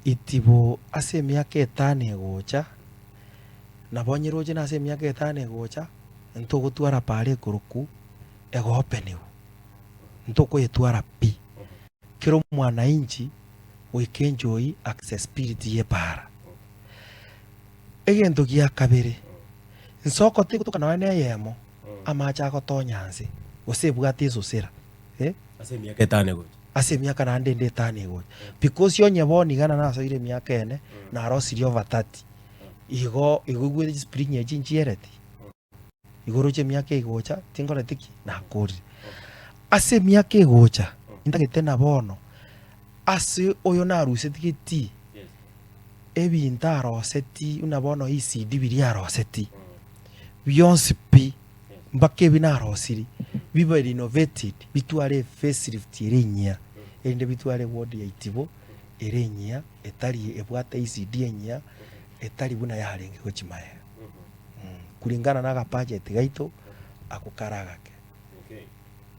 Itibo ase emiaka etano egocha, nabo onyeroche na ase emiaka etano egocha, ntogotwara paara ekorokwa egoopeniwa, ntokoyetwara pi. Kera omwananchi goika enjoy accessibility ye epaara. Egento gia kabere, nsoko tegotoka nonya na eyemo amache agotonya nse, gose ebwate esosera eh. Ase emiaka etano egocha. Ase emiaka naende ende etano egocha. Because onye bono iga nasoire emiaka ene, narosirie over 30, igo igo igwete chispring echi nchiereti. Igoro chi'emiaka egocha tinkoreti ki? Nakorire. Ase emiaka egocha intagete na bono ase oyo naruseti getii, ebinto aroseti buna bono ECD biria aroseti, bionsi pi, mpaka ebi narosiri, bibe renovated bitware efacelift ere enyia, erinde bitware eward ya Itibo ere enyia etari ebwate ECD enyia etari buna yarenge gochia magega. Kulingana na agabudget gaito, ako kare agake.